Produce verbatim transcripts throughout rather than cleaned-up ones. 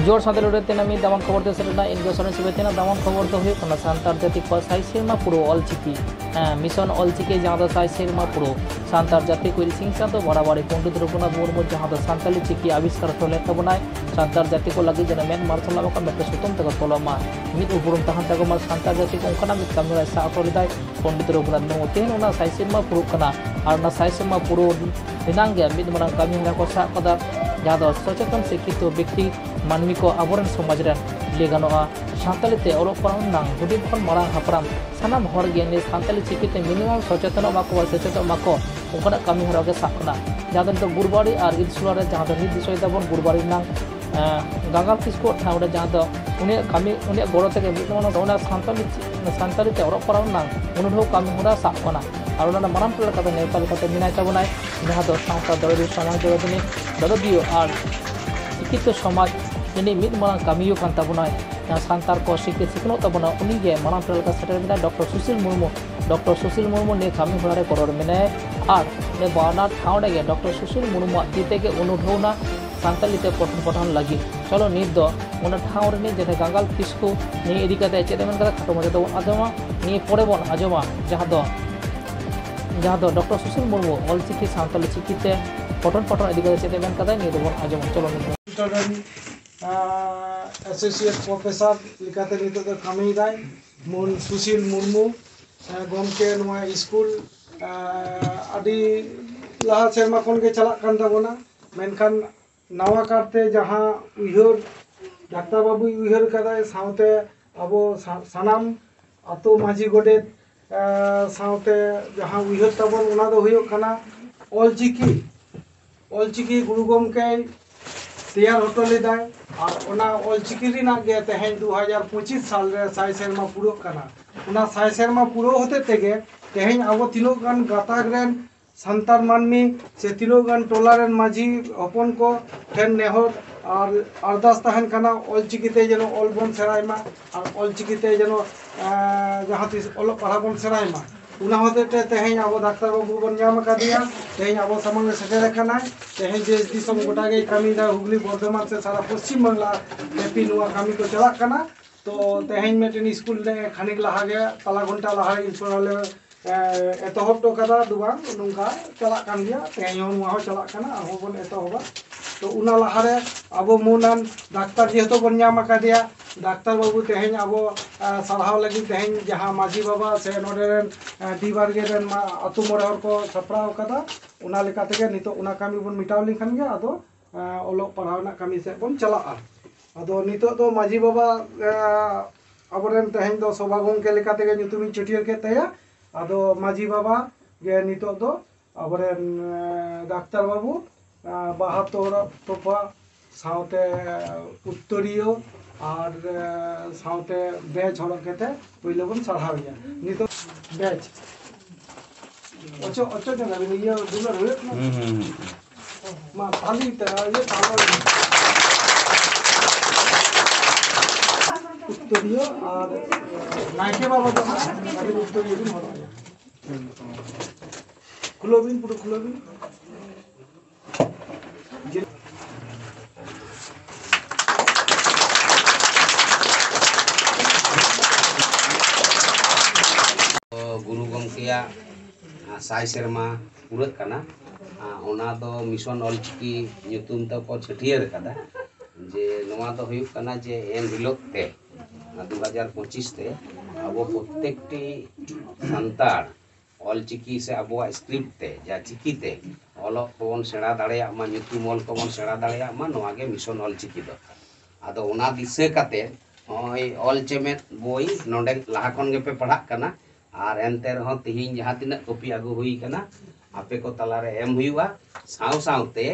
ᱡᱚᱦᱟᱨ ᱥᱟᱶᱛᱮ ᱱᱚᱰᱮ ᱛᱮᱱᱟᱜ ᱢᱤᱫ ᱫᱟᱢᱟᱱ ᱠᱷᱚᱵᱚᱨ ᱛᱮ ᱥᱮᱴᱮᱨ ᱮᱱᱟ᱾ ᱤᱱᱰᱤᱭᱟ ᱥᱚᱨᱮᱱ ᱥᱮᱵᱮᱫ ᱛᱮᱱᱟᱜ ᱫᱟᱢᱟᱱ ᱠᱷᱚᱵᱚᱨ ᱫᱚ ᱦᱩᱭᱩᱜ ᱠᱟᱱᱟ ᱥᱟᱱᱛᱟᱲ ᱡᱟᱹᱛᱤ ᱠᱚᱣᱟᱜ ᱥᱟᱭ ᱥᱮᱨᱢᱟ ᱯᱩᱨᱟᱹᱣ ᱚᱞᱪᱤᱠᱤ, ᱦᱮᱸ, ᱢᱤᱥᱚᱱ ᱚᱞᱪᱤᱠᱤ, ᱡᱟᱦᱟᱸ ᱫᱚ ᱥᱟᱭ ᱥᱮᱨᱢᱟ ᱯᱩᱨᱟᱹᱣ ᱥᱟᱱᱛᱟᱲ ᱡᱟᱹᱛᱤ ᱠᱚ ᱤᱫᱤ ᱥᱤᱧ ᱥᱟᱶᱛᱮ ᱵᱟᱲᱟᱵᱟᱲᱤ ᱯᱚᱱᱰᱤᱛ ᱨᱚᱜᱷᱩᱱᱟᱛᱷ ᱢᱩᱨᱢᱩ ᱡᱟᱦᱟᱸ ᱫᱚ ᱥᱟᱱᱛᱟᱲᱤ ᱪᱤᱠᱤ ᱟᱵᱤᱥᱠᱟᱨ ᱦᱚᱴᱚ ᱞᱮᱫ ᱛᱟᱵᱚᱱᱟᱭ, ᱥᱟᱱᱛᱟᱲ ᱡᱟᱹᱛᱤ ᱠᱚ ᱞᱟᱹᱜᱤᱫ ᱡᱮᱱᱚ ᱢᱮᱫ ᱢᱟᱨᱥᱟᱞ ᱟᱠᱚ ᱢᱮᱫ ᱥᱩᱛᱟᱹᱢ ᱛᱮᱠᱚ ᱛᱚᱞᱚᱜ ᱢᱟ, ᱢᱤᱫ ᱩᱯᱨᱩᱢ ᱛᱟᱦᱮᱱ ᱛᱟᱠᱚ ᱢᱟ, ᱥᱟᱱᱛᱟᱲ ᱡᱟᱹᱛᱤ ᱠᱚ ᱚᱱᱠᱟᱱᱟᱜ ᱢᱤᱫ ᱠᱟᱹᱢᱤ ᱦᱚᱨᱟᱭ ᱥᱟᱵ ᱦᱚᱴᱚ ᱞᱮᱫᱟᱭ ᱯᱚᱱᱰᱤᱛ ᱨᱚᱜᱷᱩᱱᱟᱛᱷ ᱢᱩᱨᱢᱩ᱾ ᱛᱮᱦᱮᱧ ᱚᱱᱟ ᱥᱟᱭ ᱥᱮᱨᱢᱟ ᱯᱩᱨᱟᱹᱜ ᱠᱟᱱᱟ ᱟᱨ ᱚᱱᱟ ᱥᱟᱭ ᱥᱮᱨᱢᱟ ᱯᱩᱨᱟᱹᱣ ᱨᱮᱱᱟᱝ ᱜᱮ ᱢᱤᱫ ᱢᱟᱨᱟᱝ ᱠᱟᱹᱢᱤ ᱦᱚᱨᱟ ᱠᱚ ᱥᱟᱵ ᱠᱟᱫᱟ, ᱡᱟᱦᱟᱸ ᱫᱚ ᱥᱚᱪᱮᱛᱚᱱ ᱥᱤᱠᱠᱷᱤᱛᱚ ᱵᱮᱠᱛᱤ ᱢᱟᱹᱱᱢᱤ ᱠᱚ ᱟᱵᱚᱨᱮᱱ ᱥᱚᱢᱟᱡᱽ ᱨᱮᱱ ᱞᱟᱹᱭ ᱜᱟᱱᱚᱜᱼᱟ ᱥᱟᱱᱛᱟᱲᱤ ᱛᱮ ᱚᱞᱚᱜ ᱯᱟᱲᱦᱟᱣ ᱨᱮᱱᱟᱝ ᱦᱩᱰᱤᱧ ᱠᱷᱚᱱ ᱢᱟᱨᱟᱝ ᱦᱟᱯᱲᱟᱢ ᱥᱟᱱᱟᱢ ᱦᱚᱲ ᱜᱮ ᱱᱤᱭᱟᱹ ᱥᱟᱱᱛᱟᱲᱤ ᱪᱤᱠᱤᱛᱮ ᱢᱤᱱᱤᱢᱟᱢ ᱥᱚᱪᱮᱛᱚᱱᱚᱜ ᱢᱟᱠᱚ ᱟᱨ ᱥᱮᱪᱮᱫᱚᱜ ᱢᱟᱠᱚ, ᱚᱱᱠᱟᱱᱟᱜ ᱠᱟᱹᱢᱤ ᱦᱚᱨᱟ ᱜᱮ ᱥᱟᱵ ᱠᱟᱱᱟ᱾ ᱡᱟᱦᱟᱸ ᱫᱚ ᱱᱤᱛᱚᱜ ᱜᱩᱨᱵᱟᱲᱤ ᱟᱨ ᱤᱞᱥᱩᱲᱟ ᱨᱮ ᱡᱟᱦᱟᱸ ᱫᱚ ᱱᱤᱛ ᱫᱤᱥᱚᱭ ᱛᱟᱵᱚᱱ ᱜᱩᱨᱵᱟᱲᱤ ᱨᱮᱱᱟᱝ, ᱮᱸ, ᱜᱟᱸᱜᱟᱞ ᱠᱤᱥᱠᱩ ᱴᱷᱟᱶ ᱨᱮ ᱡᱟᱦᱟᱸ ᱫᱚ ᱩᱱᱤᱭᱟᱜ ᱠᱟᱹᱢᱤ, ᱩᱱᱤᱭᱟᱜ ᱜᱚᱲᱚ ᱛᱮᱜᱮ ᱢᱤᱫ ᱱᱚᱣᱟ ᱥᱟᱱᱛᱟᱲᱤ ᱪᱤ-, ᱥᱟᱱᱛᱟᱲᱤ ᱛᱮ ᱚᱞᱚᱜ ᱯᱟᱲᱦᱟᱣ ᱨᱮᱱᱟᱝ ᱩᱱᱩᱰᱷᱟᱹᱣ ᱠᱟᱹᱢᱤ ᱦᱚᱨᱟ ᱥᱟᱵ ᱠᱟᱱᱟ᱾ ᱟᱨ ᱚᱱᱟ ᱨᱮᱱᱟᱜ ᱢᱟᱨᱟᱝ ᱯᱮᱲᱟ ᱞᱮᱠᱟᱛᱮ ᱱᱮᱣᱛᱟ ᱞᱮᱠᱟᱛᱮ ᱢᱮᱱᱟᱭ ᱛᱟᱵᱚᱱᱟᱭ, ᱡᱟᱦᱟᱸ ᱫᱚ ᱥᱟᱶᱛᱟ ᱫᱚᱨᱚᱫᱤᱭᱟᱹ ᱥᱚᱢᱟᱡᱽ ᱫᱚᱨᱚᱫᱤᱭᱟᱹ ᱟᱨ ᱥᱤᱠᱠᱷᱤᱛᱚ ᱥᱚᱢᱟᱡᱽ ᱨᱤᱱᱤᱡ ᱢᱤᱫ ᱢᱟᱨᱟᱝ ᱠᱟᱹᱢᱤᱭᱟᱹ ᱠᱟᱱ ᱛᱟᱵᱚᱱᱟᱭ᱾ ᱡᱟᱦᱟᱸ ᱥᱟᱱᱛᱟᱲ ᱠᱚ ᱥᱤᱠᱷᱱᱟᱹᱛ ᱛᱟᱵᱚᱱᱟ, ᱩᱱᱤ ᱜᱮ ᱢᱟᱨᱟᱝ ᱯᱮᱲᱟ ᱞᱮᱠᱟ ᱥᱮᱴᱮᱨ ᱢᱮᱱᱟᱭ ᱰᱚᱠᱴᱚᱨ ᱥᱩᱥᱤᱞ ᱢᱩᱨᱢᱩ᱾ ᱰᱚᱠᱴᱚᱨ ᱥᱩᱥᱤᱞ ᱢᱩᱨᱢᱩ ᱱᱤᱭᱟᱹ ᱠᱟᱹᱢᱤ ᱦᱚᱨᱟ ᱨᱮ ᱜᱚᱲᱚ ᱨᱮ ᱢᱮᱱᱟᱭᱟ ᱟᱨ ᱱᱤᱭᱟᱹ ᱵᱟᱱᱟᱨ ᱴᱷᱟᱶ ᱨᱮᱜᱮ ᱰᱚᱠᱴᱚᱨ ᱥᱩᱥᱤᱞ ᱢᱩᱨᱢᱩᱣᱟᱜ ᱛᱤ ᱛᱮᱜᱮ ᱩᱱᱩᱰᱷᱟᱹᱣ ᱮᱱᱟ ᱥᱟᱱᱛᱟᱲᱤ ᱛᱮ ᱯᱚᱴᱷᱚᱱ ᱯᱟᱴᱷᱚᱱ ᱞᱟᱹᱜᱤᱫ᱾ ᱪᱚᱞᱚ ᱱᱤᱛ ᱫᱚ ᱚᱱᱟ ᱴᱷᱟᱶ ᱨᱤᱱᱤᱡ ᱡᱟᱦᱟᱸᱭ ᱜᱟᱸᱜᱟᱞ ᱠᱤᱥᱠᱩ ᱱᱤᱭᱟᱹ ᱤᱫᱤ ᱠᱟᱛᱮ ᱪᱮᱫ ᱮ ᱢᱮᱱ ᱠᱟᱫᱟ, ᱠᱷᱟᱴᱚ ᱢᱟᱪᱷᱟ ᱛᱮᱵᱚᱱ ᱟᱸᱡᱚᱢᱟ᱾ ᱱᱤᱭᱟᱹ ᱯᱚᱨᱮ ᱵᱚᱱ ᱟᱸᱡᱚᱢᱟ ᱡᱟᱦᱟᱸ ᱫᱚ, ᱡᱟᱦᱟᱸ ᱫᱚ ᱰᱚᱠᱴᱚᱨ ᱥᱩᱥᱤᱞ ᱢᱩᱨᱢᱩ ᱚᱞᱪᱤᱠᱤ ᱥᱟᱱᱛᱟᱲᱤ ᱪᱤᱠᱤᱛᱮ ᱯᱚᱴᱷᱚᱱ ᱯᱟᱴᱷᱚᱱ ᱤᱫᱤ ᱠᱟᱛᱮ ᱪᱮᱫ ᱮ ᱢᱮᱱ ᱠᱟᱫᱟ, ᱱᱤᱭᱟᱹ ᱫᱚᱵᱚᱱ ᱟᱸᱡᱚᱢᱟ᱾ ᱪᱚᱞᱚ ᱱᱤᱛ ᱫᱚ᱾ ᱨᱮᱱ, ᱟᱸ, ᱮᱥᱳᱥᱤᱭᱮᱴ ᱯᱨᱚᱯᱷᱮᱥᱚᱨ ᱞᱮᱠᱟᱛᱮ ᱱᱤᱛᱚᱜ ᱫᱚ ᱠᱟᱹᱢᱤᱭᱮᱫᱟᱭ ᱢᱟᱹᱱ ᱥᱩᱥᱤᱞ ᱢᱩᱨᱢᱩ᱾ ᱟᱸ, ᱜᱚᱢᱠᱮ, ᱱᱚᱣᱟ ᱥᱠᱩᱞ, ᱟᱸ, ᱟᱹᱰᱤ ᱞᱟᱦᱟ ᱥᱮᱨᱢᱟ ᱠᱷᱚᱱ ᱜᱮ ᱪᱟᱞᱟᱜ ᱠᱟᱱ ᱛᱟᱵᱚᱱᱟ, ᱢᱮᱱᱠᱷᱟᱱ ᱱᱟᱣᱟ ᱠᱟᱨᱛᱮ ᱡᱟᱦᱟᱸ ᱩᱭᱦᱟᱹᱨ ᱰᱟᱠᱛᱟᱨ ᱵᱟᱵᱩᱭ ᱩᱭᱦᱟᱹᱨ ᱠᱟᱫᱟᱭ, ᱥᱟᱶᱛᱮ ᱟᱵᱚ ᱥᱟ-, ᱥᱟᱱᱟᱢ ᱟᱛᱳ ᱢᱟᱹᱡᱷᱤ ᱜᱚᱰᱮᱛ, ᱟᱸ, ᱥᱟᱶᱛᱮ ᱡᱟᱦᱟᱸ ᱩᱭᱦᱟᱹᱨ ᱛᱟᱵᱚᱱ, ᱚᱱᱟ ᱫᱚ ᱦᱩᱭᱩᱜ ᱠᱟᱱᱟ ᱚᱞᱪᱤᱠᱤ᱾ ᱚᱞᱪᱤᱠᱤ ᱜᱩᱨᱩ ᱜᱚᱢᱠᱮᱭ ᱛᱮᱭᱟᱨ ᱦᱚᱴᱚ ᱞᱮᱫᱟᱭ ᱟᱨ ᱚᱱᱟ ᱚᱞᱪᱤᱠᱤ ᱨᱮᱱᱟᱜ ᱜᱮ ᱛᱮᱦᱮᱧ ᱫᱩ ᱦᱟᱡᱟᱨ ᱯᱚᱸᱪᱤᱥ ᱥᱟᱞ ᱨᱮ ᱥᱟᱭ ᱥᱮᱨᱢᱟ ᱯᱩᱨᱟᱹᱜ ᱠᱟᱱᱟ᱾ ᱚᱱᱟ ᱥᱟᱭ ᱥᱮᱨᱢᱟ ᱯᱩᱨᱟᱹᱣ ᱦᱚᱛᱮᱡ ᱛᱮᱜᱮ ᱛᱮᱦᱮᱧ ᱟᱵᱚ ᱛᱤᱱᱟᱹᱜ ᱜᱟᱱ ᱜᱟᱛᱟᱠ ᱨᱮᱱ ᱥᱟᱱᱛᱟᱲ ᱢᱟᱹᱱᱢᱤ ᱥᱮ ᱛᱤᱱᱟᱹᱜ ᱜᱟᱱ ᱴᱚᱞᱟ ᱨᱮᱱ ᱢᱟᱹᱡᱷᱤ ᱦᱚᱯᱚᱱ ᱠᱚ ᱴᱷᱮᱱ ᱱᱮᱦᱚᱨ ᱟᱨ ᱟᱨᱫᱟᱥ ᱛᱟᱦᱮᱱ ᱠᱟᱱᱟ, ᱚᱞᱪᱤᱠᱤ ᱛᱮ ᱡᱮᱱᱚ ᱚᱞ ᱵᱚᱱ ᱥᱮᱬᱟᱭ ᱢᱟ ᱟᱨ ᱚᱞᱪᱤᱠᱤ ᱛᱮ ᱡᱮᱱᱚ, ᱮᱸ, ᱡᱟᱦᱟᱸ ᱛᱤᱥ ᱚᱞᱚᱜ ᱯᱟᱲᱦᱟᱜ ᱵᱚᱱ ᱥᱮᱬᱟᱭ ᱢᱟ᱾ ᱚᱱᱟ ᱦᱚᱛᱮᱡ ᱛᱮ ᱛᱮᱦᱮᱧ ᱟᱵᱚ ᱰᱟᱠᱛᱟᱨ ᱵᱟᱹᱵᱩ ᱵᱚᱱ ᱧᱟᱢ ᱟᱠᱟᱫᱮᱭᱟ, ᱛᱮᱦᱮᱧ ᱟᱵᱚ ᱥᱟᱢᱟᱝ ᱨᱮ ᱥᱮᱴᱮᱨ ᱟᱠᱟᱱᱟᱭ᱾ ᱛᱮᱦᱮᱧ ᱫᱮᱥ ᱫᱤᱥᱚᱢ ᱜᱚᱴᱟ ᱜᱮᱭ ᱠᱟᱹᱢᱤᱭᱮᱫᱟ, ᱦᱩᱜᱽᱞᱤ, ᱵᱚᱨᱫᱷᱚᱢᱟᱱ ᱥᱮ ᱥᱟᱨᱟ ᱯᱚᱥᱪᱤᱢ ᱵᱟᱝᱞᱟ ᱵᱮᱯᱤ ᱱᱚᱣᱟ ᱠᱟᱹᱢᱤ ᱠᱚ ᱪᱟᱞᱟᱜ ᱠᱟᱱᱟ᱾ ᱛᱚ ᱛᱮᱦᱮᱧ ᱢᱤᱫᱴᱮᱱ ᱥᱠᱩᱞ ᱨᱮ ᱠᱷᱟᱱᱤᱠ ᱞᱟᱦᱟ ᱜᱮ, ᱛᱟᱞᱟ ᱜᱷᱚᱱᱴᱟ ᱞᱟᱦᱟ ᱨᱮ ᱥᱠᱩᱞ ᱞᱮ ᱮ, ᱮᱛᱚᱦᱚᱵ ᱦᱚᱴᱚ ᱠᱟᱫᱟ ᱫᱚ ᱵᱟᱝ, ᱱᱚᱝᱠᱟ ᱪᱟᱞᱟᱜ ᱠᱟᱱ ᱜᱮᱭᱟ᱾ ᱛᱮᱦᱮᱧ ᱦᱚᱸ ᱱᱚᱣᱟ ᱦᱚᱸ ᱪᱟᱞᱟᱜ ᱠᱟᱱᱟ, ᱟᱨᱦᱚᱸ ᱵᱚᱱ ᱮᱛᱚᱦᱚᱵᱟ᱾ ᱛᱚ ᱚᱱᱟ ᱞᱟᱦᱟᱨᱮ ᱟᱵᱚ ᱢᱟᱹᱱᱟᱱ ᱰᱟᱠᱛᱟᱨ ᱡᱮᱦᱮᱛᱩ ᱵᱚᱱ ᱧᱟᱢ ᱟᱠᱟᱫᱮᱭᱟ, ᱰᱟᱠᱛᱟᱨ ᱵᱟᱹᱵᱩ ᱛᱮᱦᱮᱧ ᱟᱵᱚ ᱮ, ᱥᱟᱨᱦᱟᱣ ᱞᱟᱹᱜᱤᱫ ᱛᱮᱦᱮᱧ ᱡᱟᱦᱟᱸ ᱢᱟᱹᱡᱷᱤ ᱵᱟᱵᱟ ᱥᱮ ᱱᱚᱰᱮ ᱨᱮᱱ ᱮ, ᱰᱤ ᱵᱟᱲᱜᱮ ᱨᱮᱱ ᱢᱟ ᱟᱛᱳ ᱢᱚᱬᱮ ᱦᱚᱲ ᱠᱚ ᱥᱟᱯᱲᱟᱣ ᱟᱠᱟᱫᱟ, ᱚᱱᱟ ᱞᱮᱠᱟ ᱛᱮᱜᱮ ᱱᱤᱛᱚᱜ ᱚᱱᱟ ᱠᱟᱹᱢᱤ ᱵᱚᱱ ᱢᱮᱴᱟᱣ ᱞᱮᱱᱠᱷᱟᱱ ᱜᱮ ᱟᱫᱚ ᱮ, ᱚᱞᱚᱜ ᱯᱟᱲᱦᱟᱣ ᱨᱮᱱᱟᱜ ᱠᱟᱹᱢᱤ ᱥᱮᱫ ᱵᱚᱱ ᱪᱟᱞᱟᱜᱼᱟ᱾ ᱟᱫᱚ ᱱᱤᱛᱚᱜ ᱫᱚ ᱢᱟᱹᱡᱷᱤ ᱵᱟᱵᱟ ᱮ, ᱟᱵᱚᱨᱮᱱ ᱛᱮᱦᱮᱧ ᱫᱚ ᱥᱚᱵᱷᱟ ᱜᱚᱢᱠᱮ ᱞᱮᱠᱟ ᱛᱮᱜᱮ ᱧᱩᱛᱩᱢᱤᱧ ᱪᱷᱟᱹᱴᱭᱟᱹᱨ ᱠᱮᱫ ᱛᱟᱭᱟ᱾ ᱟᱫᱚ ᱢᱟᱹᱡᱷᱤ ᱵᱟᱵᱟ ᱜᱮ ᱱᱤᱛᱚᱜ ᱫᱚ ᱟᱵᱚᱨᱮᱱ ᱮ, ᱰᱟᱠᱛᱟᱨ ᱵᱟᱹᱵᱩ ᱮ, ᱵᱟᱦᱟ ᱛᱚᱨᱚᱯ ᱛᱚᱯᱟ ᱥᱟᱶᱛᱮ ᱩᱛᱛᱚᱨᱤᱭᱟᱹ ᱟᱨ ᱮ, ᱥᱟᱶᱛᱮ ᱵᱮᱡᱽ ᱦᱚᱨᱚᱜ ᱠᱟᱛᱮ ᱯᱳᱭᱞᱳ ᱵᱚᱱ ᱥᱟᱨᱦᱟᱣ ᱮᱭᱟ᱾ ᱱᱤᱛᱚᱜ ᱵᱮᱡᱽ ᱚᱪᱚᱜ ᱚᱪᱚᱜ ᱧᱚᱜ ᱟᱹᱵᱤᱱ, ᱤᱭᱟᱹ ᱫᱩᱞᱟᱹᱲ ᱦᱩᱭᱩᱜ ᱠᱟᱱᱟ᱾ ᱦᱩᱸ, ᱦᱩᱸ, ᱦᱩᱸ᱾ ᱢᱟ ᱛᱟᱞᱤ ᱛᱮ, ᱤᱭᱟᱹ ᱛᱟᱞᱟ ᱨᱮ᱾ ᱩᱛᱛᱚᱨᱤᱭᱟᱹ ᱟᱨ ᱱᱟᱭᱠᱮ ᱵᱟᱵᱟ ᱫᱚ ᱦᱟᱸᱜ ᱟᱹᱵᱤᱱ ᱩᱛᱛᱚᱨᱤᱭᱟᱹ ᱵᱤᱱ ᱦᱚᱨᱚᱜ ᱮᱫᱟ᱾ ᱠᱷᱩᱞᱟᱹᱣ ᱵᱤᱱ, ᱯᱩᱨᱟᱹ ᱠᱷᱩᱞᱟᱹᱣ ᱵᱤᱱ᱾ ᱜᱩᱨᱩ ᱜᱚᱢᱠᱮᱭᱟᱜ ᱥᱟᱭ ᱥᱮᱨᱢᱟ ᱯᱩᱨᱟᱹᱜ ᱠᱟᱱᱟ᱾ ᱚᱱᱟ ᱫᱚ ᱢᱤᱥᱚᱱ ᱚᱞᱪᱤᱠᱤ ᱧᱩᱛᱩᱢ ᱛᱮᱠᱚ ᱪᱷᱟᱹᱴᱭᱟᱹᱨ ᱟᱠᱟᱫᱟ᱾ ᱡᱮ ᱱᱚᱣᱟ ᱫᱚ ᱦᱩᱭᱩᱜ ᱠᱟᱱᱟ ᱡᱮ ᱮᱱ ᱦᱤᱞᱳᱜ ᱛᱮ, ᱫᱩ ᱦᱟᱡᱟᱨ ᱯᱚᱸᱪᱤᱥ ᱛᱮ ᱟᱵᱚ ᱯᱨᱚᱛᱮᱠᱴᱤ ᱥᱟᱱᱛᱟᱲ ᱚᱞᱪᱤᱠᱤ ᱥᱮ ᱟᱵᱚᱣᱟᱜ script ᱛᱮ, ᱡᱟᱦᱟᱸ ᱪᱤᱠᱤ ᱛᱮ ᱚᱞᱚᱜ ᱠᱚᱵᱚᱱ ᱥᱮᱬᱟ ᱫᱟᱲᱮᱭᱟᱜ ᱢᱟ, ᱧᱩᱛᱩᱢ ᱚᱞ ᱠᱚᱵᱚᱱ ᱥᱮᱬᱟ ᱫᱟᱲᱮᱭᱟᱜ ᱢᱟ, ᱱᱚᱣᱟ ᱜᱮ ᱢᱤᱥᱚᱱ ᱚᱞᱪᱤᱠᱤ ᱫᱚ᱾ ᱟᱫᱚ ᱚᱱᱟ ᱫᱤᱥᱟᱹ ᱠᱟᱛᱮ ᱱᱚᱜᱼᱚᱭ ᱚᱞ ᱪᱮᱢᱮᱫ ᱵᱳᱭ ᱱᱚᱰᱮ ᱞᱟᱦᱟ ᱠᱷᱚᱱ ᱜᱮᱯᱮ ᱯᱟᱲᱦᱟᱜ ᱠᱟᱱᱟ, ᱟᱨ ᱮᱱᱛᱮ ᱨᱮᱦᱚᱸ ᱛᱤᱦᱤᱧ ᱡᱟᱦᱟᱸ ᱛᱤᱱᱟᱹᱜ ᱠᱚᱯᱤ ᱟᱹᱜᱩ ᱦᱩᱭ ᱠᱟᱱᱟ, ᱟᱯᱮ ᱠᱚ ᱛᱟᱞᱟᱨᱮ ᱮᱢ ᱦᱩᱭᱩᱜᱼᱟ᱾ ᱥᱟᱶ ᱥᱟᱶᱛᱮ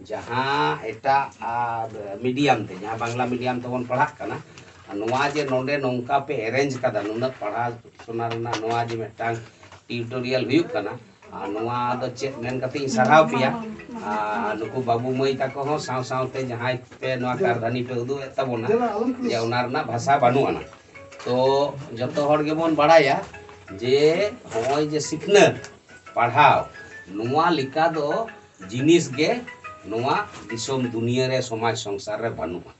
ᱡᱟᱦᱟᱸ ᱮᱴᱟᱜ medium ᱛᱮ, ᱡᱟᱦᱟᱸ ᱵᱟᱝᱞᱟ medium ᱛᱮᱵᱚᱱ ᱯᱟᱲᱦᱟᱜ ᱠᱟᱱᱟ, ᱱᱚᱣᱟ ᱡᱮ ᱱᱚᱰᱮ ᱱᱚᱝᱠᱟ ᱯᱮ arrange ᱠᱟᱫᱟ, ᱱᱩᱱᱟᱹᱜ ᱯᱟᱲᱦᱟᱣ ᱥᱚᱱᱟ ᱨᱮᱱᱟᱜ ᱱᱚᱣᱟ ᱡᱮ ᱢᱤᱫᱴᱟᱝ tutorial ᱦᱩᱭᱩᱜ ᱠᱟᱱᱟ, ᱟᱨ ᱱᱚᱣᱟ ᱫᱚ ᱪᱮᱫ ᱢᱮᱱ ᱠᱟᱛᱮ ᱤᱧ ᱥᱟᱨᱦᱟᱣ ᱯᱮᱭᱟ᱾ ᱟᱨ ᱱᱩᱠᱩ ᱵᱟᱹᱵᱩ ᱢᱟᱹᱭ ᱛᱟᱠᱚ ᱦᱚᱸ ᱥᱟᱶ ᱥᱟᱶᱛᱮ ᱡᱟᱦᱟᱸᱭ ᱯᱮ ᱱᱚᱣᱟ ᱠᱟᱨᱫᱷᱟᱱᱤ ᱯᱮ ᱩᱫᱩᱜ ᱮᱫ ᱛᱟᱵᱚᱱᱟ, ᱡᱮ ᱚᱱᱟ ᱨᱮᱱᱟᱜ ᱵᱷᱟᱥᱟ ᱵᱟᱹᱱᱩᱜ ᱟᱱᱟ᱾ ᱛᱚ ᱡᱚᱛᱚ ᱦᱚᱲ ᱜᱮᱵᱚᱱ ᱵᱟᱲᱟᱭᱟ ᱡᱮ ᱦᱚᱸᱜᱼᱚᱭ ᱡᱮ ᱥᱤᱠᱷᱱᱟᱹᱛ, ᱯᱟᱲᱦᱟᱣ, ᱱᱚᱣᱟ ᱞᱮᱠᱟ ᱫᱚ ᱡᱤᱱᱤᱥ ᱜᱮ ᱱᱚᱣᱟ ᱫᱤᱥᱚᱢ ᱫᱩᱱᱤᱭᱟᱹ ᱨᱮ, ᱥᱚᱢᱟᱡᱽ ᱥᱚᱝᱥᱟᱨ ᱨᱮ ᱵᱟᱹᱱᱩᱜᱼᱟ᱾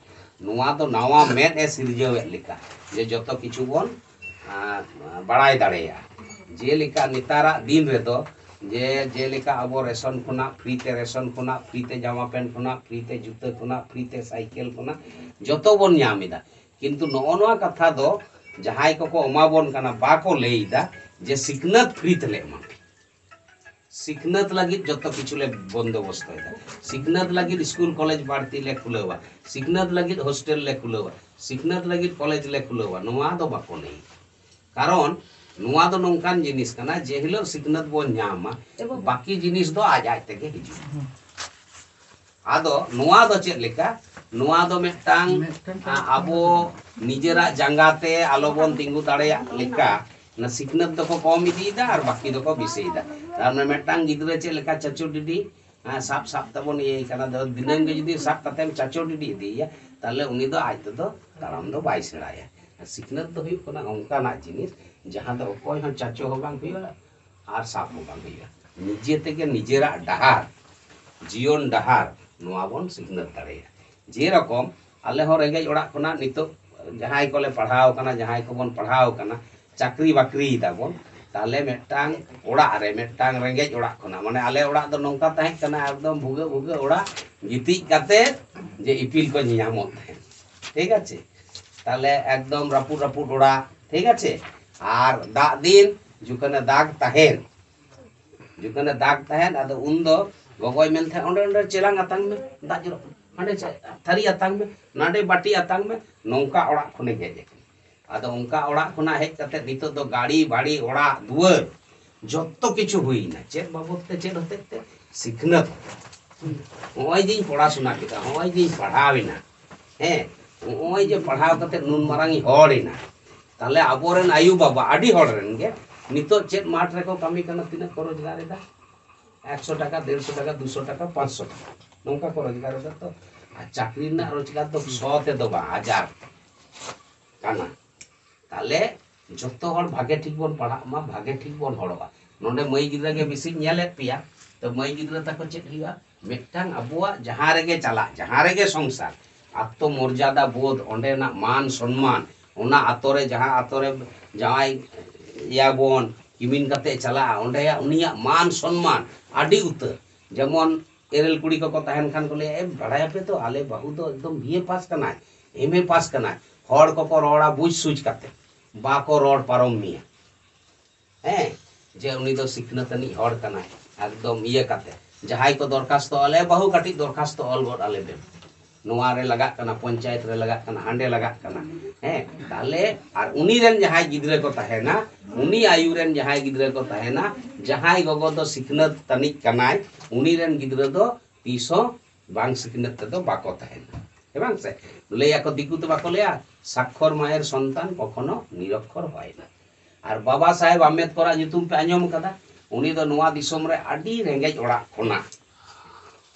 ᱱᱚᱣᱟ ᱫᱚ ᱱᱟᱣᱟ ᱢᱮᱫ ᱮ ᱥᱤᱨᱡᱟᱹᱣᱮᱫ ᱞᱮᱠᱟ, ᱡᱮ ᱡᱚᱛᱚ ᱠᱤᱪᱷᱩ ᱵᱚᱱ, ᱟᱸ, ᱵᱟᱲᱟᱭ ᱫᱟᱲᱮᱭᱟᱜᱼᱟ᱾ ᱡᱮᱞᱮᱠᱟ ᱱᱮᱛᱟᱨᱟᱜ ᱫᱤᱱ ᱨᱮᱫᱚ, ᱡᱮ, ᱡᱮᱞᱮᱠᱟ ᱟᱵᱚ ᱨᱮᱥᱚᱱ ᱠᱷᱚᱱᱟᱜ ᱯᱷᱨᱤ ᱛᱮ, ᱨᱮᱥᱚᱱ ᱠᱷᱚᱱᱟᱜ ᱯᱷᱨᱤ ᱛᱮ ᱡᱟᱢᱟ ᱯᱮᱱᱴ ᱠᱷᱚᱱᱟᱜ ᱯᱷᱨᱤ ᱛᱮ ᱡᱩᱛᱟᱹ ᱠᱷᱚᱱᱟᱜ ᱯᱷᱨᱤ ᱛᱮ ᱥᱟᱭᱠᱮᱞ ᱠᱷᱚᱱᱟᱜ ᱡᱚᱛᱚ ᱵᱚᱱ ᱧᱟᱢ ᱮᱫᱟ᱾ ᱠᱤᱱᱛᱩ ᱱᱚᱜᱼᱚ ᱱᱚᱣᱟ ᱠᱟᱛᱷᱟ ᱫᱚ ᱡᱟᱦᱟᱸᱭ ᱠᱚᱠᱚ ᱮᱢᱟ ᱵᱚᱱ ᱠᱟᱱᱟ, ᱵᱟᱠᱚ ᱞᱟᱹᱭ ᱮᱫᱟ ᱡᱮ ᱥᱤᱠᱷᱱᱟᱹᱛ ᱯᱷᱨᱤ ᱛᱮᱞᱮ ᱮᱢᱟ ᱯᱮᱭᱟ᱾ ᱥᱤᱠᱷᱱᱟᱹᱛ ᱞᱟᱹᱜᱤᱫ ᱡᱚᱛᱚ ᱠᱤᱪᱷᱩ ᱞᱮ ᱵᱚᱱᱫᱳᱵᱚᱥᱛᱚᱭᱮᱫᱟ᱾ ᱥᱤᱠᱷᱱᱟᱹᱛ ᱞᱟᱹᱜᱤᱫ ᱥᱠᱩᱞ ᱠᱚᱞᱮᱡᱽ ᱵᱟᱹᱲᱛᱤ ᱞᱮ ᱠᱷᱩᱞᱟᱹᱣᱟ, ᱥᱤᱠᱷᱱᱟᱹᱛ ᱞᱟᱹᱜᱤᱫ ᱦᱳᱥᱴᱮᱞ ᱞᱮ ᱠᱷᱩᱞᱟᱹᱣᱟ, ᱥᱤᱠᱷᱱᱟᱹᱛ ᱞᱟᱹᱜᱤᱫ ᱠᱚᱞᱮᱡᱽ ᱞᱮ ᱠᱷᱩᱞᱟᱹᱣᱟ, ᱱᱚᱣᱟ ᱫᱚ ᱵᱟᱠᱚ ᱞᱟᱹᱭ᱾ ᱠᱟᱨᱚᱱ ᱱᱚᱣᱟ ᱫᱚ ᱱᱚᱝᱠᱟᱱ ᱡᱤᱱᱤᱥ ᱠᱟᱱᱟ, ᱡᱮ ᱦᱤᱞᱳᱜ ᱥᱤᱠᱷᱱᱟᱹᱛ ᱵᱚᱱ ᱧᱟᱢᱟ, ᱮᱵᱚᱝ ᱵᱟᱹᱠᱤ ᱡᱤᱱᱤᱥ ᱫᱚ ᱟᱡ ᱟᱡ ᱛᱮᱜᱮ ᱦᱤᱡᱩᱜᱼᱟ᱾ ᱦᱩᱸ᱾ ᱟᱫᱚ ᱱᱚᱣᱟ ᱫᱚ ᱪᱮᱫ ᱞᱮᱠᱟ? ᱱᱚᱣᱟ ᱫᱚ ᱢᱤᱫᱴᱟᱝ, ᱢᱤᱫᱴᱟᱝ ᱟ, ᱟᱵᱚ ᱱᱤᱡᱮᱨᱟᱜ ᱡᱟᱸᱜᱟ ᱛᱮ ᱟᱞᱚ ᱵᱚᱱ ᱛᱤᱸᱜᱩ ᱫᱟᱲᱮᱭᱟᱜ ᱞᱮᱠᱟ, ᱚᱱᱟ ᱥᱤᱠᱷᱱᱟᱹᱛ ᱫᱚᱠᱚ ᱠᱚᱢ ᱤᱫᱤᱭᱮᱫᱟ ᱟᱨ ᱵᱟᱹᱠᱤ ᱫᱚᱠᱚ ᱵᱮᱥᱤᱭᱮᱫᱟ᱾ ᱟᱨ ᱚᱱᱟ ᱢᱤᱫᱴᱟᱝ ᱜᱤᱫᱽᱨᱟᱹ ᱪᱮᱫ ᱞᱮᱠᱟ ᱪᱟᱪᱳ ᱰᱤᱰᱤ, ᱟ, ᱥᱟᱵ ᱥᱟᱵ ᱛᱮᱵᱚᱱ ᱤᱭᱟᱹᱭ ᱠᱟᱱᱟ, ᱫᱚ ᱫᱤᱱᱟᱹᱢ ᱜᱮ ᱡᱩᱫᱤ ᱥᱟᱵ ᱠᱟᱛᱮᱢ ᱪᱟᱪᱳ ᱰᱤᱰᱤ ᱤᱫᱤᱭᱮᱭᱟ, ᱛᱟᱦᱞᱮ ᱩᱱᱤ ᱫᱚ ᱟᱡ ᱛᱮᱫᱚ ᱛᱟᱲᱟᱢ ᱫᱚ ᱵᱟᱭ ᱥᱮᱬᱟᱭᱟ᱾ ᱥᱤᱠᱷᱱᱟᱹᱛ ᱫᱚ ᱦᱩᱭᱩᱜ ᱠᱟᱱᱟ ᱚᱱᱠᱟᱱᱟᱜ ᱡᱤᱱᱤᱥ, ᱡᱟᱦᱟᱸ ᱫᱚ ᱚᱠᱚᱭ ᱦᱚᱸ ᱪᱟᱪᱳ ᱦᱚᱸ ᱵᱟᱝ ᱦᱩᱭᱩᱜᱼᱟ ᱟᱨ ᱥᱟᱵ ᱦᱚᱸ ᱵᱟᱝ ᱦᱩᱭᱩᱜᱼᱟ᱾ ᱱᱤᱡᱮ ᱛᱮᱜᱮ ᱱᱤᱡᱮᱨᱟᱜ ᱰᱟᱦᱟᱨ, ᱡᱤᱭᱚᱱ ᱰᱟᱦᱟᱨ, ᱱᱚᱣᱟ ᱵᱚᱱ ᱥᱤᱠᱷᱱᱟᱹᱛ ᱫᱟᱲᱮᱭᱟᱜᱼᱟ᱾ ᱡᱮᱨᱚᱠᱚᱢ ᱟᱞᱮ ᱦᱚᱸ ᱨᱮᱸᱜᱮᱡ ᱚᱲᱟᱜ ᱠᱷᱚᱱᱟᱜ ᱱᱤᱛᱚᱜ ᱡᱟᱦᱟᱸᱭ ᱠᱚᱞᱮ ᱯᱟᱲᱦᱟᱣ ᱠᱟᱱᱟ, ᱡᱟᱦᱟᱸᱭ ᱠᱚᱵᱚᱱ ᱯᱟᱲᱦᱟᱣ ᱠᱟᱱᱟ, ᱪᱟᱹᱠᱨᱤ ᱵᱟᱹᱠᱨᱤᱭ ᱫᱟᱵᱚᱱ, ᱛᱟᱦᱞᱮ ᱢᱤᱫᱴᱟᱝ ᱚᱲᱟᱜ ᱨᱮ, ᱢᱤᱫᱴᱟᱝ ᱨᱮᱸᱜᱮᱡ ᱚᱲᱟᱜ ᱠᱷᱚᱱᱟᱜ, ᱢᱟᱱᱮ ᱟᱞᱮ ᱚᱲᱟᱜ ᱫᱚ ᱱᱚᱝᱠᱟ ᱛᱟᱦᱮᱸ ᱠᱟᱱᱟ, ᱮᱠᱫᱚᱢ ᱵᱷᱩᱜᱟᱹᱜ ᱵᱷᱩᱜᱟᱹᱜ ᱚᱲᱟᱜ, ᱜᱤᱛᱤᱡ ᱠᱟᱛᱮ ᱡᱮ ᱤᱯᱤᱞ ᱠᱚ ᱧᱮᱧᱟᱢᱚᱜ ᱛᱟᱦᱮᱸᱫ, ᱴᱷᱤᱠ ᱟᱪᱷᱮ? ᱛᱟᱦᱞᱮ ᱮᱠᱫᱚᱢ ᱨᱟᱹᱯᱩᱫ ᱨᱟᱹᱯᱩᱫ ᱚᱲᱟᱜ, ᱴᱷᱤᱠ ᱟᱪᱷᱮ? ᱟᱨ ᱫᱟᱜ ᱫᱤᱱ ᱡᱚᱠᱷᱚᱱᱮ ᱫᱟᱜᱽ ᱛᱟᱦᱮᱸᱱ, ᱡᱚᱠᱷᱚᱱᱮ ᱫᱟᱜᱽ ᱛᱟᱦᱮᱸᱱ, ᱟᱫᱚ ᱩᱱᱫᱚ ᱜᱚᱜᱚᱭ ᱢᱮᱱ ᱛᱟᱦᱮᱸᱫ, "ᱚᱸᱰᱮ, ᱚᱸᱰᱮ ᱪᱮᱞᱟᱝ ᱟᱛᱟᱝ ᱢᱮ, ᱫᱟᱜ ᱡᱚᱨᱚᱜ ᱠᱟᱱᱟ, ᱦᱟᱸᱰᱮ ᱪᱮ-, ᱛᱷᱟᱹᱨᱤ ᱟᱛᱟᱝ ᱢᱮ, ᱱᱟᱰᱮ ᱵᱟᱹᱴᱤ ᱟᱛᱟᱝ ᱢᱮ", ᱱᱚᱝᱠᱟ ᱚᱲᱟᱜ ᱠᱷᱚᱱᱮ ᱦᱮᱡ ᱟᱠᱟᱱᱟ᱾ ᱟᱫᱚ ᱚᱱᱠᱟ ᱚᱲᱟᱜ ᱠᱷᱚᱱᱟᱜ ᱦᱮᱡ ᱠᱟᱛᱮ ᱱᱤᱛᱚᱜ ᱫᱚ ᱜᱟᱹᱲᱤ ᱵᱟᱹᱲᱤ, ᱚᱲᱟᱜ ᱫᱩᱣᱟᱹᱨ, ᱡᱚᱛᱚ ᱠᱤᱪᱷᱩ ᱦᱩᱭᱱᱟ᱾ ᱪᱮᱫ ᱵᱟᱵᱚᱫ ᱛᱮ? ᱪᱮᱫ ᱦᱚᱛᱮᱡ ᱛᱮ? ᱥᱤᱠᱷᱱᱟᱹᱛ᱾ ᱦᱚᱸᱜᱼᱚᱭ ᱡᱮᱧ ᱯᱚᱲᱟᱥᱩᱱᱟ ᱠᱮᱫᱟ, ᱦᱚᱸᱜᱼᱚᱭ ᱡᱮᱧ ᱯᱟᱲᱦᱟᱣ ᱮᱱᱟ, ᱦᱮᱸ, ᱦᱚᱸᱜᱼᱚᱭ ᱡᱮ ᱯᱟᱲᱦᱟᱣ ᱠᱟᱛᱮ ᱱᱩᱱ ᱢᱟᱨᱟᱝ ᱤᱧ ᱦᱚᱲ ᱮᱱᱟ, ᱛᱟᱦᱞᱮ ᱟᱵᱚᱨᱮᱱ ᱟᱭᱩ ᱵᱟᱵᱟ ᱟᱹᱰᱤ ᱦᱚᱲ ᱨᱮᱱ ᱜᱮ ᱱᱤᱛᱚᱜ ᱪᱮᱫ ᱢᱟᱴᱷ ᱨᱮᱠᱚ ᱠᱟᱹᱢᱤ ᱠᱟᱱᱟ? ᱛᱤᱱᱟᱹᱜ ᱠᱚ ᱨᱳᱡᱽᱜᱟᱨ ᱮᱫᱟ? ᱮᱠᱥᱚ ᱴᱟᱠᱟ, ᱰᱮᱲᱥᱚ ᱴᱟᱠᱟ, ᱫᱩᱥᱚ ᱴᱟᱠᱟ, ᱯᱟᱸᱪᱥᱚ ᱴᱟᱠᱟ, ᱱᱚᱝᱠᱟ ᱠᱚ ᱨᱳᱡᱽᱜᱟᱨ ᱮᱫᱟ᱾ ᱛᱚ ᱟᱨ ᱪᱟᱹᱠᱨᱤ ᱨᱮᱱᱟᱜ ᱨᱳᱡᱽᱜᱟᱨ ᱫᱚ ᱥᱚ ᱛᱮᱫᱚ ᱵᱟᱝ, ᱦᱟᱡᱟᱨ ᱠᱟᱱᱟ᱾ ᱛᱟᱦᱞᱮ ᱡᱚᱛᱚ ᱦᱚᱲ ᱵᱷᱟᱜᱮ ᱴᱷᱤᱠ ᱵᱚᱱ ᱯᱟᱲᱦᱟᱜ ᱢᱟ, ᱵᱷᱟᱜᱮ ᱴᱷᱤᱠ ᱵᱚᱱ ᱦᱚᱲᱚᱜᱼᱟ᱾ ᱱᱚᱰᱮ ᱢᱟᱹᱭ ᱜᱤᱫᱽᱨᱟᱹ ᱜᱮ ᱵᱮᱥᱤᱧ ᱧᱮᱞᱮᱫ ᱯᱮᱭᱟ, ᱛᱚ ᱢᱟᱹᱭ ᱜᱤᱫᱽᱨᱟᱹ ᱛᱟᱠᱚ ᱪᱮᱫ ᱦᱩᱭᱩᱜᱼᱟ? ᱢᱤᱫᱴᱟᱝ ᱟᱵᱚᱣᱟᱜ ᱡᱟᱦᱟᱸ ᱨᱮᱜᱮ ᱪᱟᱞᱟᱜ, ᱡᱟᱦᱟᱸ ᱨᱮᱜᱮ ᱥᱚᱝᱥᱟᱨ, ᱟᱛᱛᱚ ᱢᱚᱨᱡᱟᱫᱟ ᱵᱳᱫᱷ, ᱚᱸᱰᱮᱱᱟᱜ ᱢᱟᱱ ᱥᱚᱱᱢᱟᱱ, ᱚᱱᱟ ᱟᱛᱳ ᱨᱮ ᱡᱟᱦᱟᱸ ᱟᱛᱳ ᱨᱮ ᱡᱟᱶᱟᱭ ᱮᱭᱟᱵᱚᱱ, ᱠᱤᱢᱤᱱ ᱠᱟᱛᱮ ᱪᱟᱞᱟᱜᱼᱟ, ᱚᱸᱰᱮᱭᱟᱜ ᱩᱱᱤᱭᱟᱜ ᱢᱟᱱ ᱥᱚᱱᱢᱟᱱ ᱟᱹᱰᱤ ᱩᱛᱟᱹᱨ᱾ ᱡᱮᱢᱚᱱ ᱮᱨᱮᱞ ᱠᱩᱲᱤ ᱠᱚᱠᱚ ᱛᱟᱦᱮᱱ ᱠᱷᱟᱱ ᱠᱚ ᱞᱟᱹᱭᱟ, "ᱮ, ᱵᱟᱲᱟᱭᱟᱯᱮ ᱛᱚ, ᱟᱞᱮ ᱵᱟᱹᱦᱩ ᱫᱚ ᱮᱠᱫᱚᱢ ᱵᱤ ᱮ ᱯᱟᱥ ᱠᱟᱱᱟᱭ, ᱮᱢ ᱮ ᱯᱟᱥ ᱠᱟᱱᱟᱭ᱾" ᱦᱚᱲ ᱠᱚᱠᱚ ᱨᱚᱲᱟ ᱵᱩᱡᱽ ᱥᱩᱡᱽ ᱠᱟᱛᱮ, ᱵᱟᱠᱚ ᱨᱚᱲ ᱯᱟᱨᱚᱢ ᱢᱮᱭᱟ᱾ ᱦᱮᱸ, ᱡᱮ ᱩᱱᱤ ᱫᱚ ᱥᱤᱠᱷᱱᱟᱹᱛ ᱟᱹᱱᱤᱡ ᱦᱚᱲ ᱠᱟᱱᱟᱭ, ᱮᱠᱫᱚᱢ ᱤᱭᱟᱹ ᱠᱟᱛᱮ᱾ ᱡᱟᱦᱟᱸᱭ ᱠᱚ ᱫᱚᱨᱠᱷᱟᱥᱛᱚ, "ᱟᱞᱮ ᱵᱟᱹᱦᱩ ᱠᱟᱹᱴᱤᱡ ᱫᱚᱨᱠᱷᱟᱥᱛᱚ ᱚᱞ ᱜᱚᱫ ᱟᱞᱮ ᱵᱮᱱ, ᱱᱚᱣᱟ ᱨᱮ ᱞᱟᱜᱟᱜ ᱠᱟᱱᱟ, ᱯᱚᱧᱪᱟᱭᱮᱛ ᱨᱮ ᱞᱟᱜᱟᱜ ᱠᱟᱱᱟ, ᱦᱟᱸᱰᱮ ᱞᱟᱜᱟᱜ ᱠᱟᱱᱟ᱾" ᱦᱮᱸ, ᱛᱟᱦᱞᱮ ᱟᱨ ᱩᱱᱤ ᱨᱮᱱ ᱡᱟᱦᱟᱸᱭ ᱜᱤᱫᱽᱨᱟᱹ ᱠᱚ ᱛᱟᱦᱮᱱᱟ, ᱩᱱᱤ ᱟᱭᱩ ᱨᱮᱱ ᱡᱟᱦᱟᱸᱭ ᱜᱤᱫᱽᱨᱟᱹ ᱠᱚ ᱛᱟᱦᱮᱱᱟ, ᱡᱟᱦᱟᱸᱭ ᱜᱚᱜᱚ ᱫᱚ ᱥᱤᱠᱷᱱᱟᱹᱛ ᱛᱟᱹᱱᱤᱡ ᱠᱟᱱᱟᱭ, ᱩᱱᱤ ᱨᱮᱱ ᱜᱤᱫᱽᱨᱟᱹ ᱫᱚ ᱛᱤᱥ ᱦᱚᱸ ᱵᱟᱝ ᱥᱤᱠᱷᱱᱟᱹᱛ ᱛᱮᱫᱚ ᱵᱟᱠᱚ ᱛᱟᱦᱮᱱᱟ᱾ ᱦᱮᱸ ᱵᱟᱝ ᱥᱮ? ᱞᱟᱹᱭ ᱟᱠᱚ, ᱫᱤᱠᱩ ᱛᱮ ᱵᱟᱠᱚ ᱞᱟᱹᱭᱟ, "ᱥᱟᱠᱠᱷᱚᱨ ᱢᱟᱭᱮᱨ ᱥᱚᱱᱛᱟᱱ ᱠᱚᱠᱷᱚᱱᱚ ᱱᱤᱨᱚᱠᱠᱷᱚᱨ ᱦᱚᱭ ᱱᱟ᱾" ᱟᱨ ᱵᱟᱵᱟ ᱥᱟᱦᱮᱵᱽ ᱟᱢᱵᱮᱫᱠᱚᱨᱟᱜ ᱧᱩᱛᱩᱢ ᱯᱮ ᱟᱸᱡᱚᱢ ᱠᱟᱫᱟ? ᱩᱱᱤ ᱫᱚ ᱱᱚᱣᱟ ᱫᱤᱥᱚᱢ ᱨᱮ ᱟᱹᱰᱤ ᱨᱮᱸᱜᱮᱡ ᱚᱲᱟᱜ ᱠᱷᱚᱱᱟᱜ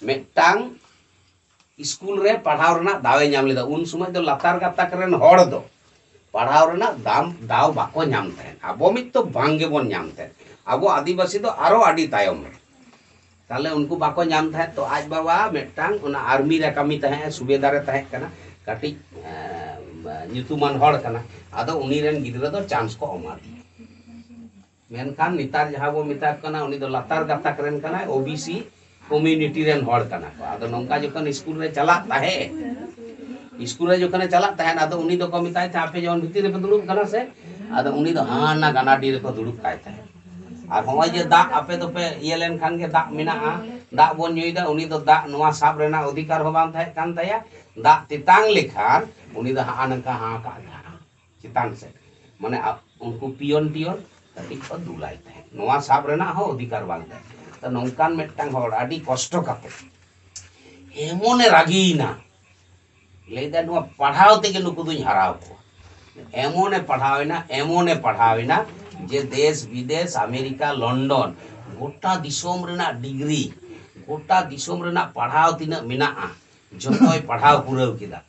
ᱢᱤᱫᱴᱟᱝ ᱥᱠᱩᱞ ᱨᱮ ᱯᱟᱲᱦᱟᱣ ᱨᱮᱱᱟᱜ ᱫᱟᱣ ᱮ ᱧᱟᱢ ᱞᱮᱫᱟ᱾ ᱩᱱ ᱥᱚᱢᱚᱭ ᱫᱚ ᱞᱟᱛᱟᱨ ᱜᱟᱛᱟᱠ ᱨᱮᱱ ᱦᱚᱲ ᱫᱚ ᱯᱟᱲᱦᱟᱣ ᱨᱮᱱᱟᱜ ᱫᱟᱢ, ᱫᱟᱣ ᱵᱟᱠᱚ ᱧᱟᱢ ᱛᱟᱦᱮᱸᱫ᱾ ᱟᱵᱚ ᱢᱤᱫ ᱫᱚ ᱵᱟᱝ ᱜᱮᱵᱚᱱ ᱧᱟᱢ ᱛᱟᱦᱮᱸᱫ᱾ ᱟᱵᱚ ᱟᱹᱫᱤᱵᱟᱹᱥᱤ ᱫᱚ ᱟᱨᱚ ᱟᱹᱰᱤ ᱛᱟᱭᱚᱢ ᱨᱮ᱾ ᱛᱟᱦᱞᱮ ᱩᱱᱠᱩ ᱵᱟᱠᱚ ᱧᱟᱢ ᱛᱟᱦᱮᱸᱫ᱾ ᱛᱚ ᱟᱡ ᱵᱟᱵᱟ ᱢᱤᱫᱴᱟᱝ ᱚᱱᱟ ᱟᱨᱢᱤ ᱨᱮ ᱠᱟᱹᱢᱤ ᱛᱟᱦᱮᱸᱫ, ᱥᱩᱵᱮᱫᱟᱨ ᱨᱮ ᱛᱟᱦᱮᱸ ᱠᱟᱱᱟ, ᱠᱟᱹᱴᱤᱡ ᱮᱸ, ᱧᱩᱛᱩᱢᱟᱱ ᱦᱚᱲ ᱠᱟᱱᱟ᱾ ᱟᱫᱚ ᱩᱱᱤ ᱨᱮᱱ ᱜᱤᱫᱽᱨᱟᱹ ᱫᱚ ᱪᱟᱱᱥ ᱠᱚ ᱮᱢᱟ ᱫᱮᱭᱟ᱾ ᱢᱮᱱᱠᱷᱟᱱ ᱱᱮᱛᱟᱨ ᱡᱟᱦᱟᱸ ᱵᱚ ᱢᱮᱛᱟ ᱠᱚ ᱠᱟᱱᱟ, ᱩᱱᱤ ᱫᱚ ᱞᱟᱛᱟᱨ ᱜᱟᱛᱟᱠ ᱨᱮᱱ ᱠᱟᱱᱟᱭ, ᱳ ᱵᱤ ᱥᱤ ᱠᱚᱢᱤᱭᱩᱱᱤᱴᱤ ᱨᱮᱱ ᱦᱚᱲ ᱠᱟᱱᱟ ᱠᱚ᱾ ᱟᱫᱚ ᱱᱚᱝᱠᱟ ᱡᱚᱠᱷᱚᱱ ᱥᱠᱩᱞ ᱨᱮ ᱪᱟᱞᱟᱜ ᱛᱟᱦᱮᱸᱫ, ᱥᱠᱩᱞ ᱨᱮ ᱡᱚᱠᱷᱚᱱᱮ ᱪᱟᱞᱟᱜ ᱛᱟᱦᱮᱸᱫ, ᱟᱫᱚ ᱩᱱᱤ ᱫᱚᱠᱚ ᱢᱮᱛᱟᱭ ᱛᱟᱦᱮᱸᱫ, "ᱟᱯᱮ ᱡᱮᱢᱚᱱ ᱵᱷᱤᱛᱤᱨ ᱨᱮᱯᱮ ᱫᱩᱲᱩᱵ ᱠᱟᱱᱟ ᱥᱮ?" ᱟᱫᱚ ᱩᱱᱤ ᱫᱚ ᱦᱟᱱᱟ ᱜᱟᱱᱟᱰᱤ ᱨᱮᱠᱚ ᱫᱩᱲᱩᱵ ᱠᱟᱭ ᱛᱟᱦᱮᱸᱫ᱾ ᱟᱨ ᱦᱚᱸᱜᱼᱚᱭ ᱡᱮ ᱫᱟᱜ ᱟᱯᱮ ᱫᱚᱯᱮ ᱤᱭᱟᱹ ᱞᱮᱱᱠᱷᱟᱱ ᱜᱮ ᱫᱟᱜ ᱢᱮᱱᱟᱜᱼᱟ, ᱫᱟᱜ ᱵᱚᱱ ᱧᱩᱭᱫᱟ, ᱩᱱᱤ ᱫᱚ ᱫᱟᱜ ᱱᱚᱣᱟ ᱥᱟᱵ ᱨᱮᱱᱟᱜ ᱚᱫᱷᱤᱠᱟᱨ ᱦᱚᱸ ᱵᱟᱝ ᱛᱟᱦᱮᱸ ᱠᱟᱱ ᱛᱟᱭᱟ᱾ ᱫᱟᱜ ᱛᱮᱛᱟᱝ ᱞᱮᱠᱷᱟᱱ ᱩᱱᱤ ᱫᱚ ᱦᱟᱸᱜ ᱱᱚᱝᱠᱟ ᱦᱟᱸ ᱠᱟᱜ ᱠᱟᱱᱟ ᱪᱮᱛᱟᱱ ᱥᱮᱫ, ᱢᱟᱱᱮ ᱟ-, ᱩᱱᱠᱩ ᱯᱤᱭᱚᱱ ᱴᱤᱭᱚᱱ ᱠᱟᱹᱴᱤᱡ ᱠᱚ ᱫᱩᱞᱟᱭ ᱛᱟᱦᱮᱸᱫ᱾ ᱱᱚᱣᱟ ᱥᱟᱵ ᱨᱮᱱᱟᱜ ᱦᱚᱸ ᱚᱫᱷᱤᱠᱟᱨ ᱵᱟᱝ ᱛᱟᱦᱮᱸ᱾ ᱛᱚ ᱱᱚᱝᱠᱟᱱ ᱢᱤᱫᱴᱟᱝ ᱦᱚᱲ ᱟᱹᱰᱤ ᱠᱚᱥᱴᱚ ᱠᱟᱛᱮ ᱮᱢᱚᱱᱮ ᱨᱟᱹᱜᱤᱭᱮᱱᱟ, ᱞᱟᱹᱭᱫᱟ, "ᱱᱚᱣᱟ ᱯᱟᱲᱦᱟᱣ ᱛᱮᱜᱮ ᱱᱩᱠᱩ ᱫᱚᱧ ᱦᱟᱨᱟᱣ ᱠᱚᱣᱟ᱾" ᱮᱢᱚᱱᱮ ᱯᱟᱲᱦᱟᱣᱮᱱᱟ, ᱮᱢᱚᱱᱮ ᱯᱟᱲᱦᱟᱣᱮᱱᱟ ᱡᱮ ᱫᱮᱥ ᱵᱤᱫᱮᱥ, ᱟᱢᱮᱨᱤᱠᱟ, ᱞᱚᱱᱰᱚᱱ, ᱜᱚᱴᱟ ᱫᱤᱥᱚᱢ ᱨᱮᱱᱟᱜ ᱰᱤᱜᱽᱨᱤ, ᱜᱚᱴᱟ ᱫᱤᱥᱚᱢ ᱨᱮᱱᱟᱜ ᱯᱟᱲᱦᱟᱣ ᱛᱤᱱᱟᱹᱜ ᱢᱮᱱᱟᱜᱼᱟ, ᱡᱚᱛᱚᱭ ᱯᱟᱲᱦᱟᱣ ᱯᱩᱨᱟᱹᱣ ᱠᱮᱫᱟ᱾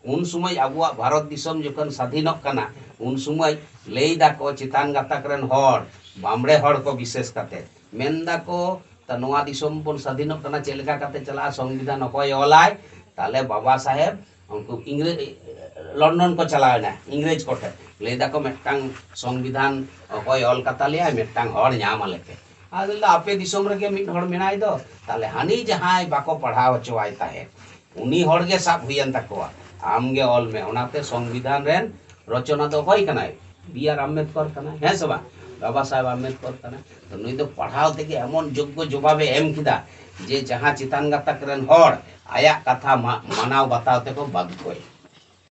ᱩᱱ ᱥᱚᱢᱚᱭ ᱟᱵᱚᱣᱟᱜ ᱵᱷᱟᱨᱚᱛ ᱫᱤᱥᱚᱢ ᱡᱚᱠᱷᱚᱱ ᱥᱟᱫᱷᱤᱱᱚᱜ ᱠᱟᱱᱟ, ᱩᱱ ᱥᱚᱢᱚᱭ ᱞᱟᱹᱭ ᱫᱟᱠᱚ ᱪᱮᱛᱟᱱ ᱜᱟᱛᱟᱠ ᱨᱮᱱ ᱦᱚᱲ, ᱵᱟᱢᱲᱮ ᱦᱚᱲ ᱠᱚ ᱵᱤᱥᱮᱥ ᱠᱟᱛᱮ, ᱢᱮᱱ ᱫᱟᱠᱚ, "ᱛᱟ ᱱᱚᱣᱟ ᱫᱤᱥᱚᱢ ᱵᱚᱱ ᱥᱟᱫᱷᱤᱱᱚᱜ ᱠᱟᱱᱟ, ᱪᱮᱫ ᱞᱮᱠᱟ ᱠᱟᱛᱮ ᱪᱟᱞᱟᱜᱼᱟ, ᱥᱚᱝᱵᱤᱫᱷᱟᱱ ᱚᱠᱚᱭ ᱚᱞᱟᱭ?" ᱛᱟᱦᱞᱮ ᱵᱟᱵᱟ ᱥᱟᱦᱮᱵᱽ ᱩᱱᱠᱩ ᱤᱝᱨᱮᱡᱽ, ᱞᱚᱱᱰᱚᱱ ᱠᱚ ᱪᱟᱞᱟᱣ ᱮᱱᱟ ᱤᱝᱨᱮᱡᱽ ᱠᱚᱴᱷᱮᱱ, ᱞᱟᱹᱭ ᱫᱟᱠᱚ, "ᱢᱤᱫᱴᱟᱝ ᱥᱚᱝᱵᱤᱫᱷᱟᱱ ᱚᱠᱚᱭ ᱚᱞ ᱠᱟᱛᱟ ᱞᱮᱭᱟᱭ, ᱢᱤᱫᱴᱟᱝ ᱦᱚᱲ ᱧᱟᱢ ᱟᱞᱮ ᱯᱮ᱾" ᱟᱫᱚ ᱞᱟᱹᱭ ᱫᱟ, "ᱟᱯᱮ ᱫᱤᱥᱚᱢ ᱨᱮᱜᱮ ᱢᱤᱫ ᱦᱚᱲ ᱢᱮᱱᱟᱭ ᱫᱚ, ᱛᱟᱦᱞᱮ ᱦᱟᱹᱱᱤ ᱡᱟᱦᱟᱸᱭ ᱵᱟᱠᱚ ᱯᱟᱲᱦᱟᱣ ᱦᱚᱪᱚᱣᱟᱭ ᱛᱟᱦᱮᱸᱫ, ᱩᱱᱤ ᱦᱚᱲ ᱜᱮ ᱥᱟᱵ ᱦᱩᱭᱮᱱ ᱛᱟᱠᱚᱣᱟ, ᱟᱢ ᱜᱮ ᱚᱞ ᱢᱮ᱾" ᱚᱱᱟᱛᱮ ᱥᱚᱝᱵᱤᱫᱷᱟᱱ ᱨᱮᱱ ᱨᱚᱪᱚᱱᱟ ᱫᱚ ᱚᱠᱚᱭ ᱠᱟᱱᱟᱭ? ᱵᱤ ᱟᱨ ᱟᱢᱵᱮᱫᱠᱚᱨ ᱠᱟᱱᱟᱭ, ᱦᱮᱸ ᱥᱮ ᱵᱟᱝ? ᱵᱟᱵᱟ ᱥᱟᱦᱮᱵᱽ ᱟᱢᱵᱮᱫᱠᱚᱨ ᱠᱟᱱᱟᱭ᱾ ᱛᱚ ᱱᱩᱭ ᱫᱚ ᱯᱟᱲᱦᱟᱣ ᱛᱮᱜᱮ ᱮᱢᱚᱱ ᱡᱳᱜᱽᱜᱚ ᱡᱚᱵᱟᱵᱮ ᱮᱢ ᱠᱮᱫᱟ ᱡᱮ ᱡᱟᱦᱟᱸ ᱪᱮᱛᱟᱱ ᱜᱟᱛᱟᱠ ᱨᱮᱱ ᱦᱚᱲ ᱟᱭᱟᱜ ᱠᱟᱛᱷᱟ ᱢᱟ-, ᱢᱟᱱᱟᱣ ᱵᱟᱛᱟᱣ ᱛᱮᱠᱚ ᱵᱟᱫᱽᱫᱷᱚᱭᱮᱱᱟ᱾